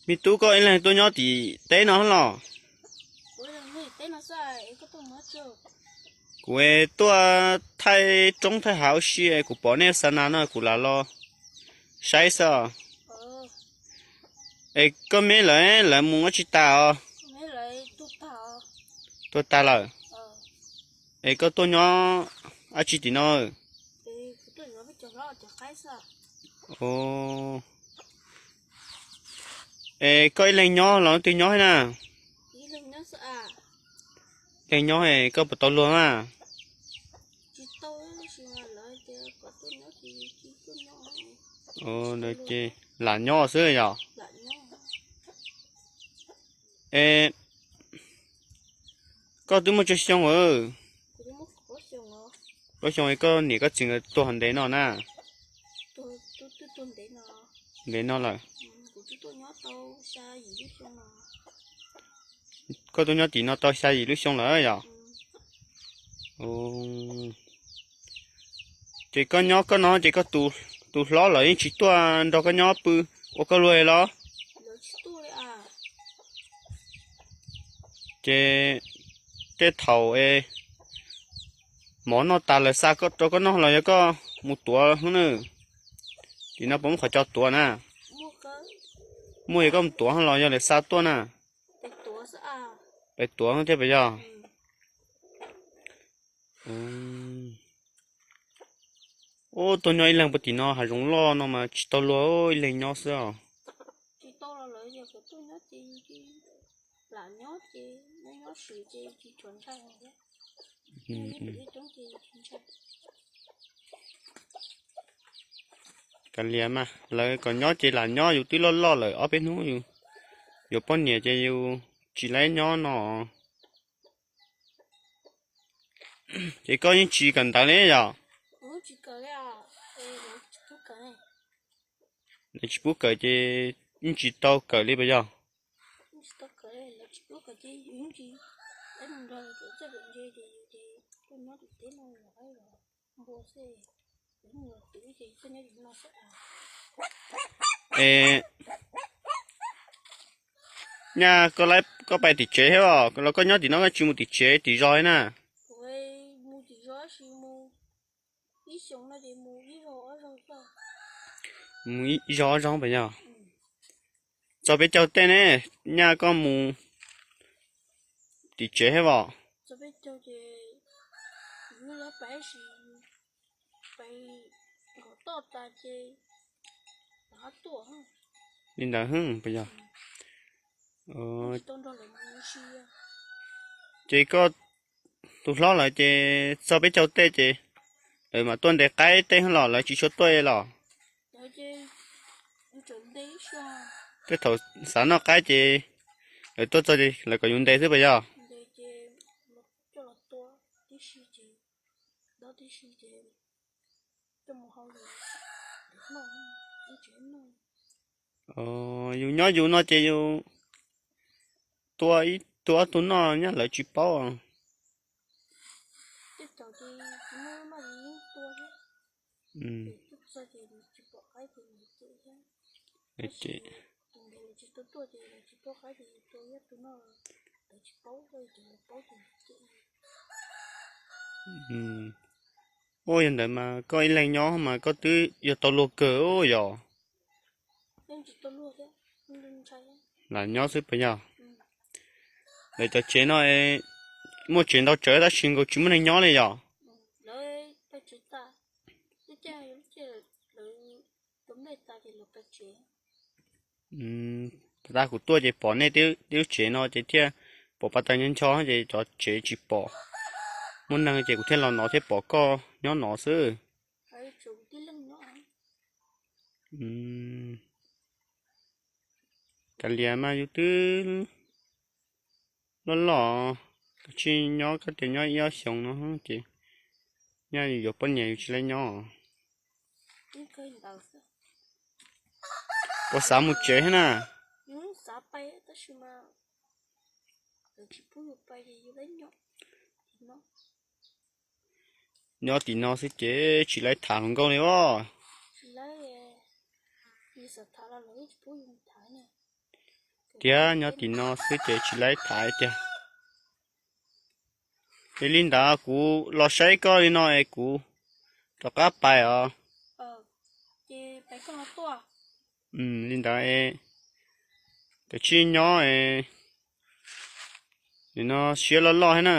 Me tub, koj ib leeg tuaj nyob tim teb no los? Kuv tuaj thaij roob thaij hav ua si, kuv pom nej xa nas no kuv lam los saib xwb. Es koj me lawv, lawv mus ua tsi tas os? Tuag tas lawm. Es koj tuaj nyob dab tsi tim no? Es koj ib leeg nyob los leej twg nyob thiab na? Leeg nyob, koj puas tau luag na? Lam nyob xwb yog? Es koj twb muaj tsawg xyoo? Koj xyoo, koj niam koj txiv nkawd tuag ntev no na? Ntev no lawm. Koj tuaj nyob tim no tau xya yim lub xyoo lawm yog? Ces koj nyob koj no ces koj tus hlob lawv yeej tsis tuaj nrog koj nyob pw ua koj luag los? Ces tej thaum es mov noj tas lawv xa rau koj noj los yog koj mus tuav na? Tim no puas muaj qhov cos tuav na? Muaj, yog koj mus tuav los yog lawv xa tuaj na? Pes tuav thiab puas yog? Ub, tuaj nyob ib leeg puag tim no hav zoov loj no mas tsis tau luag, ib leeg nyob xwb os. Kav liam mas, lawv kom nyob ces lam nyob, yus twb loj loj lawm, ob peb hnub yus yuav poj niam ces yus tsis laib nyob no. Ces koj yeej tsis kawm ntawv li yog? Lawv tsis pub kawm ces yeej tsis tau kawm li puas yog? Es nyaj koj, koj pais tim tsev thiab los koj nyob tim no koj tsis mus tim tsev tim zos li na? Mus ib zos ob zos puas yog? Txog peb caug tej ne, nyaj koj mus tim tsev thiab los? Li ntawd puas yog? Ces koj tus hlob lawv ces txog peb caug tej ces lawv mam tuaj ntes qaib tej los lawv tsis tshua tuaj los? Tej thaum xav noj qaib ces lawv tuaj txog ces lawv kom yus ntes xwb puas yog? Yus nyob yus no ces yus tua ib tug ob tug noj nyaj lawv tsis paub. Ua yog ntawd mas koj ib leeg nyob mas koj twb yog tau luag kawg yog? Lam nyob xwb puas yog? Lawv cov tsev no muaj tsev ntau tsawv tab sis nkaus tsis muaj neeg nyob li yog? Tag kuv tuaj ces pom nej tib lub tsev no ces thiaj pom pas tawg ncho ncho ces cov tsev tsis pom. Muaj neeg ces kuv thiaj los no thiaj pom koj nyob no xwb. Kav liam mas yus twb loj loj, koj tsis nyob koj tias nyob ib ob xyoos no ces nyaj yus yuav poj niam yus tsis laib nyob. Puas xav mus tsev thiab na? Nyob tim no xwb ces tsis laib tham hluas nkauj li os. Tiag, nyob tim no xwb ces tsis laib thaiv tiag. Es li ntawd kuv los saib koj li no es kuv rov qab pais os. Li ntawd es kav tsij nyob es, nim no siab loj loj thiab na.